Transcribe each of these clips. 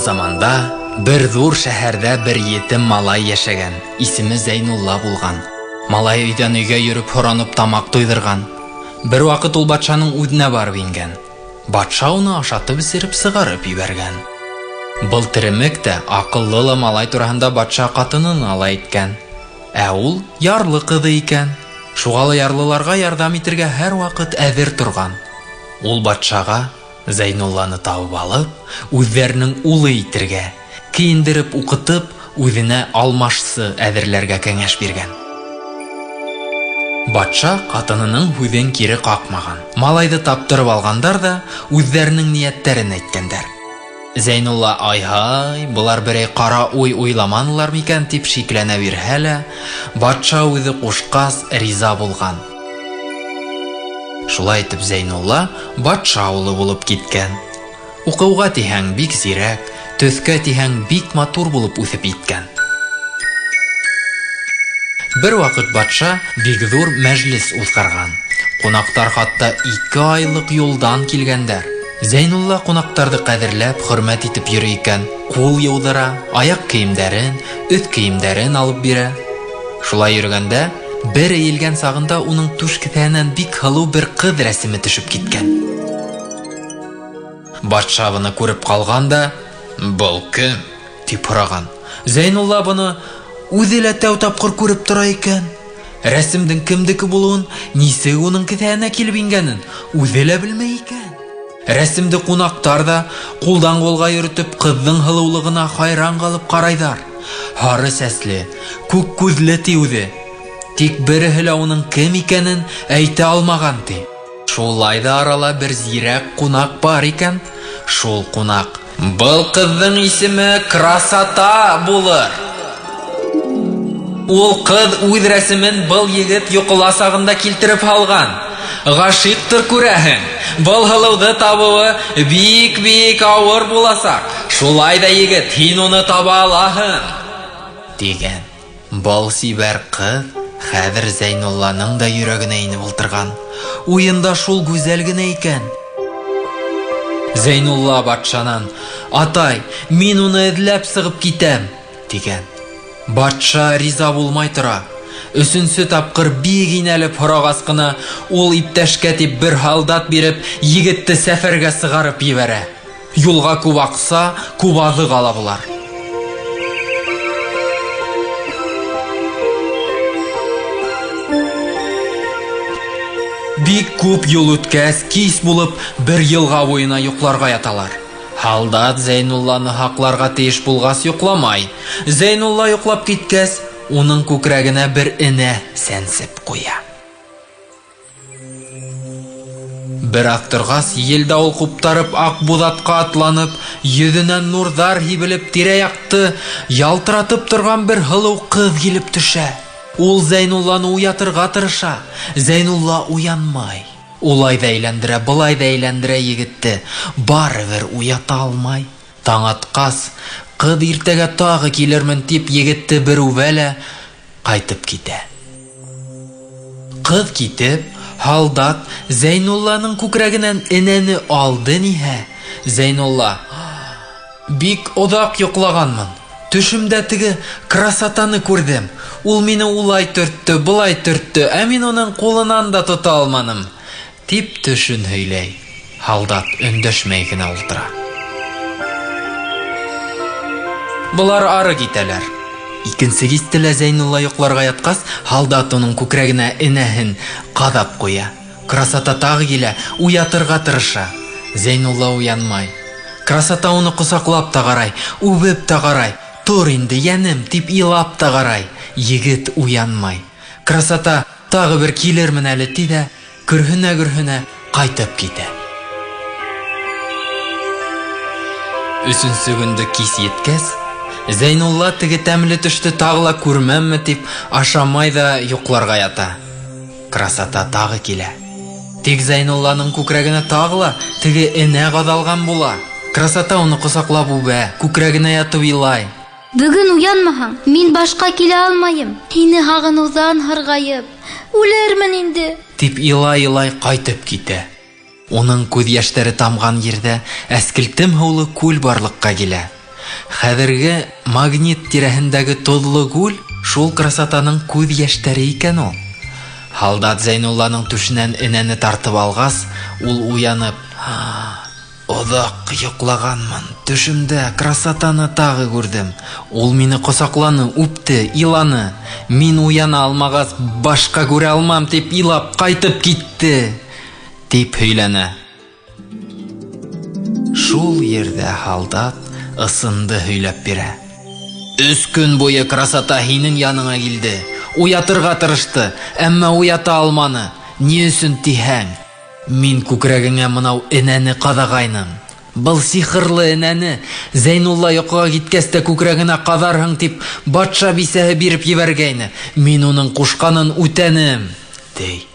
Борон заманда бер ҙур шәһәрҙә бер етем малай йәшәгән, исеме Зәйнулла булған. Малай өйҙән өйгә йөрөп һоранып тамаҡ туйҙырған. Бер ваҡыт ул батшаның үҙенә барып ингән. Батша уны ашатып эсереп сығарып ебәргән. Был теремек тә, аҡыллы ла малай тураһында батша ҡатынына ла әйткән. Ә ул ярлы ҡыҙы икән. Шуға ла ярлыларға ярҙам итергә һәр ваҡыт әҙер торған. Ул батшаға Зәйнулланы табып алып, үҙҙәренең улы итергә, кейендереп уҡытып, үҙенә алмашсы әҙерләргә кәңәш биргән. Батша ҡатынының һүҙен кире ҡаҡмаған. Малайҙы таптырып алғандар ҙа үҙҙәренең ниәттәрен әйткәндәр. Зәйнулла ай-һай, былар берәй ҡара уй уйламанылар микән тип шикләнә бирһә лә, батша үҙе ҡушҡас риза булған. Шулай итеп Зәйнулла батша улы булып киткән. Уҡыуға тиһәң бик зирәк, төҫкә тиһәң бик матур булып үҫеп еткән. Бер ваҡыт батша бик ҙур мәжлес уҙғарған. Ҡунаҡтар хатта 2 айлыҡ юлдан килгәндәр. Зәйнулла ҡунаҡтарҙы ҡәҙерләп, хөрмәт итеп йөрөй икән. Ҡул йыуҙыра, аяҡ кейемдәрен, өҫ кейемдәрен алып бирә. Шулай йөрөгәндә, бер эйелгән сағында уның түш кеҫәһенән бик һылыу бер ҡыҙ рәсеме төшөп киткән. Батша быны күреп ҡалған да, «Был кем?» тип һораған. Зәйнулла быны үҙе лә тәү тапҡыр күреп тора икән. Рәсемдең кемдеке булыуын, нисек уның кеҫәһенә килеп ингәнен үҙе лә белмәй икән. Рәсемде ҡунаҡтар ҙа ҡулдан ҡулға йөрөтөп ҡыҙҙың һылыулығына хайран ҡалып ҡарайҙар. Һары сәсле, күк күҙле ти үҙе. Тик береһе лә уның кем икәнен әйтә алмаған ти. Шулай ҙа арала бер зирәк ҡунаҡ бар икән. Шул ҡунаҡ: «Был ҡыҙҙың исеме Красота булыр. Ул ҡыҙ үҙ рәсемен был егет йоҡола сағында килтереп һалған. Ғашиҡтыр күрәһең. Был һылыуҙы табыуы бик-бик ауыр буласаҡ. Шулай ҙа егет, һин уны таба алаһың», тигән. Был сибәр ҡыҙ хәҙер Зәйнулланың да йөрәгенә инеп ултырған. Уйында шул гүзәл генә икән. Зәйнулла батшанан: «Атай, мин уны эҙләп сығып китәм», тигән. Батша риза булмай тора. Өсөнсө тапҡыр бик инәлеп һорағас ҡына, ул иптәшкә тип бер һалдат биреп, егетте сәфәргә сығарып ебәрә. Юлға күп аҡса, күп аҙыҡ ала былар. Бик күп юл үткәс, кис булып, бер йылға буйына йоҡларға яталар. Һалдат Зәйнулланы һаҡларға тейеш булғас йоҡламай. Зәйнулла йоҡлап киткәс, уның күкрәгенә бер энә сәнсеп ҡуя. Бер аҙ торғас, ел-дауыл ҡуптарып, аҡ буҙатҡа атланып, йөҙөнән нурҙар һибелеп, тирә-яҡты ялтыратып торған бер һылыу ҡыҙ килеп төшә. Ул Зәйнулланы уятырға тырыша. Зәйнулла уянмай. Улай ҙа әйләндерә, былай ҙа әйләндерә егетте. Барыбер уята алмай. Таң атҡас, ҡыҙ иртәгә тағы килермен тип егетте бер үбә лә ҡайтып китә. Ҡыҙ китеп, һалдат Зәйнулланың күкрәгенән энәне алды ниһә. Зәйнулла: «Бик оҙаҡ йоҡлағанмын. Төшөмдә теге красотаны күрҙем. Ул мине улай төрттө, былай төрттө, ә мин уның ҡулынан да тота алманым», тип төшөн һөйләй. Һалдат өндәшмәй генә ултыра. Былар ары китәләр. Икенсе кисте лә Зәйнулла йоҡларға ятҡас, һалдат уның күкрәгенә энәһен ҡаҙап ҡуя. Красота тағы килә, уятырға тырыша. Зәйнулла уянмай. Красота уны ҡосаҡлап та ҡарай, үбеп тә ҡарай. «Тор инде, йәнем», тип илап та ҡарай. Егет уянмай. Красота тағы бер килермен әле ти ҙә, көрһөнә-көрһөнә ҡайтып китә. Өсөнсө көндө кис еткәс, Зәйнулла теге тәмле төштө тағы ла күрмәмме тип ашамай ҙа йоҡларға ята. Красота тағы килә. Тик Зәйнулланың күкрәгенә тағы ла теге энә ҡаҙалған була. Красота уны ҡосаҡлап үбә, күкрәгенә ятып илай. Бөгөн уянмаһаң, мин башҡа килә алмайым. Һине һағыныуҙан һарғайып, үлермен инде, тип илай-илай ҡайтып китә. Уның күҙ йәштәре тамған ерҙә әскелтем һыулы күл барлыҡҡа килә. Хәҙерге Магнит тирәһендәге тоҙло күл шул красотаның күҙ йәштәре икән ул. Һалдат Зәйнулланың түшенән энәне тартып алғас, ул уянып, оҙаҡ йоҡлағанмын. Төшөмдә красотаны тағы күрҙем. Ул мине ҡосаҡланы, үпте, иланы. Мин уяна алмағас, башҡа күрә алмам тип илап ҡайтып китте, тип һөйләнә. Шул ерҙә һалдат ысынды һөйләп бирә. 3 көн буйы красота һинең яныңа килде. Уятырға тырышты, әммә уята алманы. Ни өсөн тиһәң? Мин күкрәгеңә мынау энәне ҡаҙағайным. Был сихырлы энәне Зәйнулла йоҡоға киткәс тә күкрәгенә ҡаҙарһың тип батша бисәһе биреп ебәргәйне. Мин уның ҡушҡанын үтәнем, ти.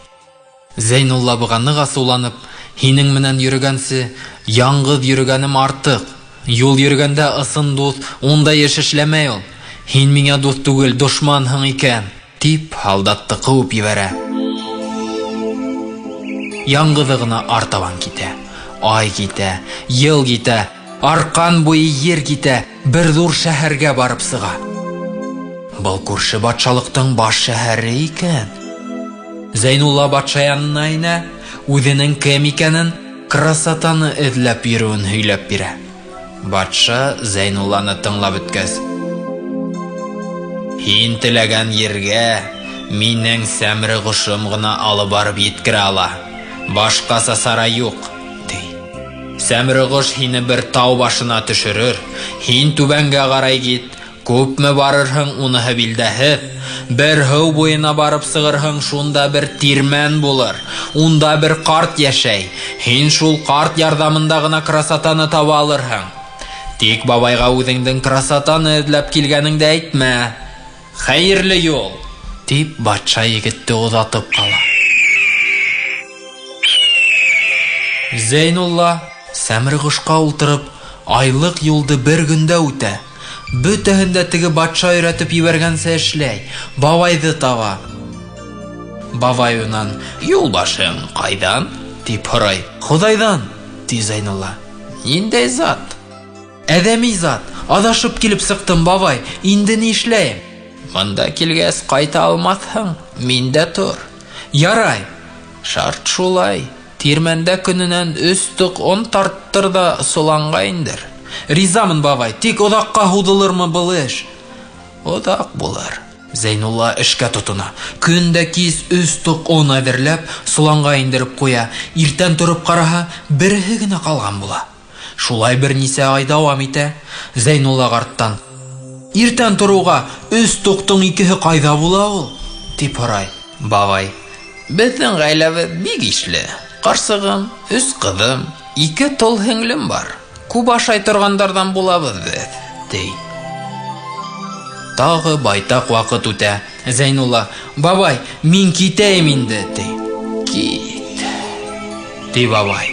Зәйнулла быға ныҡ асыуланып, һинең менән йөрөгәнсе, яңғыҙ йөрөгәнем артыҡ. Юл йөрөгәндә ысын дуҫ ундай эш эшләмәй ул. Һин миңә дуҫ түгел, дошманһың икән, тип һалдатты ҡыуып ебәрә. Яңғыҙы ғына артабан китә. Ай китә, йыл китә, арҡан буйы ер китә, бер ҙур шәһәргә барып сыға. Был күрше батшалыҡтың баш шәһәре икән. Зәйнулла батша янына инә, үҙенең кем икәнен, красотаны эҙләп йөрөүен һөйләп бирә. Батша Зәйнулланы тыңлап бөткәс, һин теләгән ергә минең сәмре ҡошом ғына алып барып еткерә ала. Башҡаса сара юҡ, ти. Сәмре ҡош һине бер тау башына төшөрөр. Һин түбәнгә ҡарай кит. Күпме барырһың, уныһы билдәһеҙ. Бер һыу буйына барып сығырһың, шунда бер тирмән булыр. Унда бер ҡарт йәшәй. Һин шул ҡарт ярҙамында ғына красотаны таба алырһың. Тик бабайға үҙеңдең красотаны эҙләп килгәнеңде әйтмә. Хәйерле юл, тип батша егетте оҙатып ҡала. Зәйнулла сәмре ҡошҡа ултырып, айлыҡ юлды бер көндә үтә. Бөтәһен дә теге батша өйрәтеп ебәргәнсә эшләй, бабайҙы таба. Бабай унан, юлбашың ҡайҙан? Тип һорай. Хоҙайҙан, ти Зәйнулла. Ниндәй зат? Әҙәми зат. Аҙашып килеп сыҡтым, бабай, инде ни эшләйем? Бында килгәс ҡайта алмаҫһың, миндә тор. Ярай, шарт шулай. Тирмәндә көнөнән 3 тоҡ он тарттыр ҙа соланға индер. Ризамын, бабай, тик оҙаҡҡа һуҙылырмы был эш? Оҙаҡ булыр. Зәйнулла эшкә тотона. Көн дә кис 3 тоҡ он әҙерләп, соланға индереп ҡуя. Иртән тороп ҡараһа, береһе генә ҡалған була. Шулай бер нисә ай дауам итә. Зәйнулла ҡарттан, иртән тороуға 3 тоҡтоң 2-һе ҡайҙа була ул? Тип һорай. Бабай, беҙҙең ғаиләбеҙ бик ишле. Ҡарсығым, 3 ҡыҙым, 2 тол һеңлем бар. Күп ашай торғандарҙан булабыҙ беҙ, ти. Тағы байтаҡ ваҡыт үтә. Зәйнулла, бабай, мин китәйем инде, ти. Кит, ти бабай.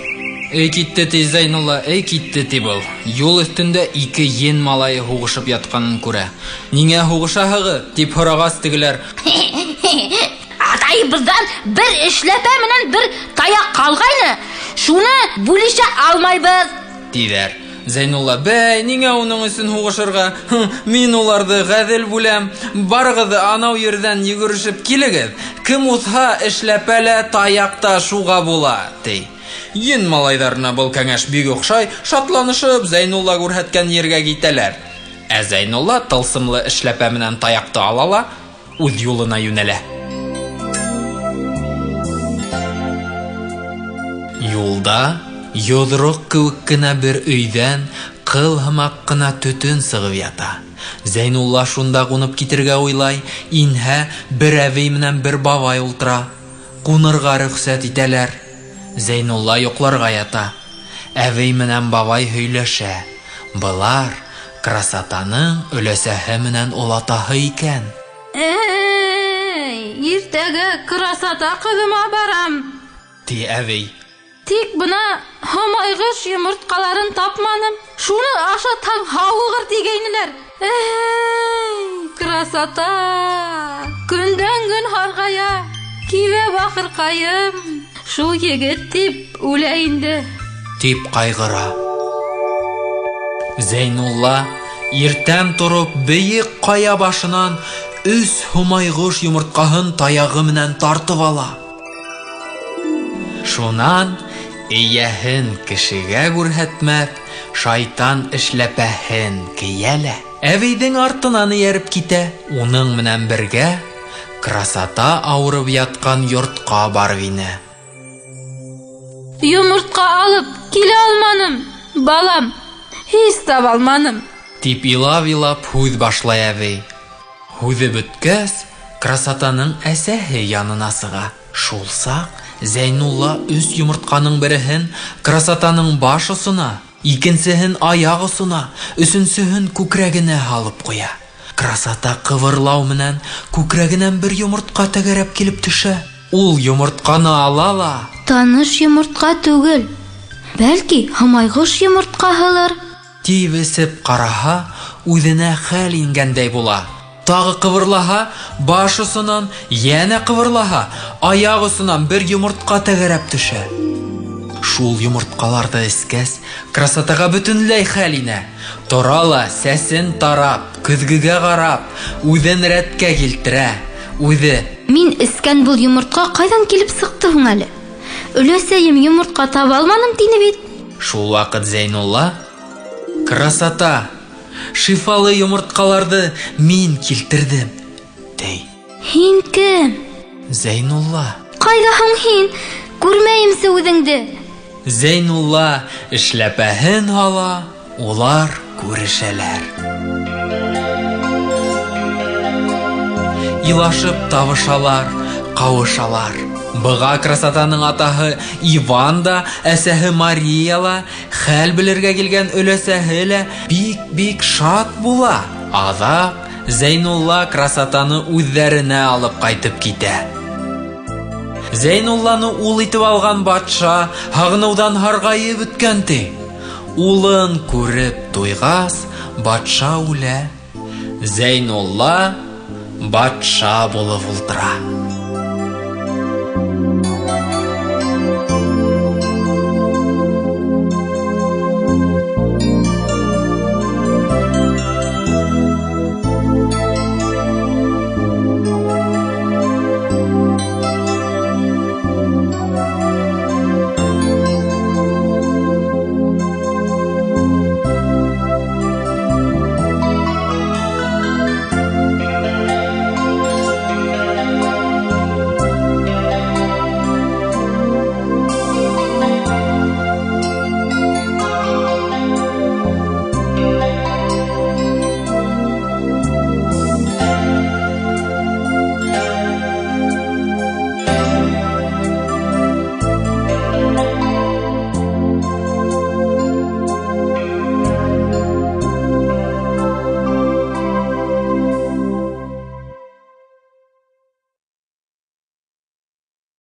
Эй китте, ти Зәйнулла, эй китте, ти был. Юл өҫтөндә 2 ен малайы һуғышып ятҡанын күрә. Ниңә һуғышаһығыҙ? Тип һорағас тегеләр, Атайыбыҙҙан бер эшләпә менән бер таяҡ ҡалғайны, шуны бүлешә алмайбыҙ, тиҙәр. Зәйнулла, бәй, ниңә уның өсөн һуғышырға? Мин уларҙы ғәҙел бүләм. Барығыҙ анау ерҙән йүгерешеп килегеҙ. Кем уҙһа, эшләпә лә, таяҡ та шуға була, ти. Ен малайҙарына был кәңәш бик оҡшай, шатланышып Зәйнулла күрһәткән ергә китәләр. Ә Зәйнулла тылсымлы эшләпә менән таяҡты ала ла үҙ юлына йүнәлә. Юлда йоҙроҡ кеүек кенә бер өйҙән ҡыл һымаҡ ҡына төтөн сығып ята. Зәйнулла шунда ҡунып китергә уйлай, инһә бер әбей менән бер бабай ултыра. Ҡунырға рөхсәт итәләр. Зәйнулла йоҡларға ята. Әбей менән бабай һөйләшә. Былар красотаның өләсәһе менән олатаһы икән. Эй, иртәгә красота ҡыҙыма барам, ти әбей. Тик бына һомайғыш йомортҡаларын тапманым. Шуны ашатһаң һауығыр тигәйнеләр. Эй, красота! Көндән көн һарғая, кибә бахырҡайым. Шул егет тип үлә инде, тип ҡайғыра. Зәйнулла Иртән тороп, бейек ҡая башынан 3 һомайғош йомортҡаһын таяғы менән тартып ала. Шунан эйәһен кешегә күрһәтмәҫ шайтан эшләпәһен кейә лә әбейҙең артынан эйәреп китә. Уның менән бергә Красота ауырып ятҡан йортҡа барып инә. Йомортҡа алып килә алманым, балам, һис таба алманым, тип илап-илап һүҙ башлай әбей. Һүҙе бөткәс, Красотаның әсәһе янына сыға. Шул саҡ Зәйнулла 3 йомортҡаның береһен Красотаның баш осона, икенсеһен аяҡ осона, өсөнсөһөн күкрәгенә һалып ҡуя. Красота ҡыбырлау менән күкрәгенән бер йомортҡа тәгәрәп килеп төшә. Ул йомортҡаны ала ла. Таныш йомортҡа түгел, бәлки һомайғош йомортҡаһылыр, тип эсеп ҡараһа, үҙенә хәл ингәндәй була. Тағы ҡыбырлаһа, баш осонан, йәнә ҡыбырлаһа, аяҡ осонан бер йомортҡа тәгәрәп төшә. Шул йомортҡаларҙы эскәс, Красотаға бөтөнләй хәл инә. Тора ла сәсен тарап, көҙгөгә ҡарап, үҙен рәткә килтерә. Үҙе: Мин эскән был йомортҡа ҡайҙан килеп сыҡты һуң әле? Өләсәйем йомортҡа таба алманым тине бит. Шул ваҡыт Зәйнулла: Красота, шифалы йомортҡаларҙы мин килтерҙем, ти. Һин кем? Зәйнулла. Ҡайҙа һуң һин? Күрмәйемсе үҙеңде. Зәйнулла эшләпәһен һала, улар күрешәләр. Илашып табышалар, ҡауышалар. Быға Красотаның атаһы Иван да, әсәһе Мария ла, хәл белергә килгән өләсәһе лә бик-бик шат була. Аҙаҡ Зәйнулла Красотаны үҙҙәренә алып ҡайтып китә. Зәйнулланы ул итеп алған батша һағыныуҙан һарғайып бөткән ти. Улын күреп туйғас, батша үлә. Зәйнулла батша булып ултыра.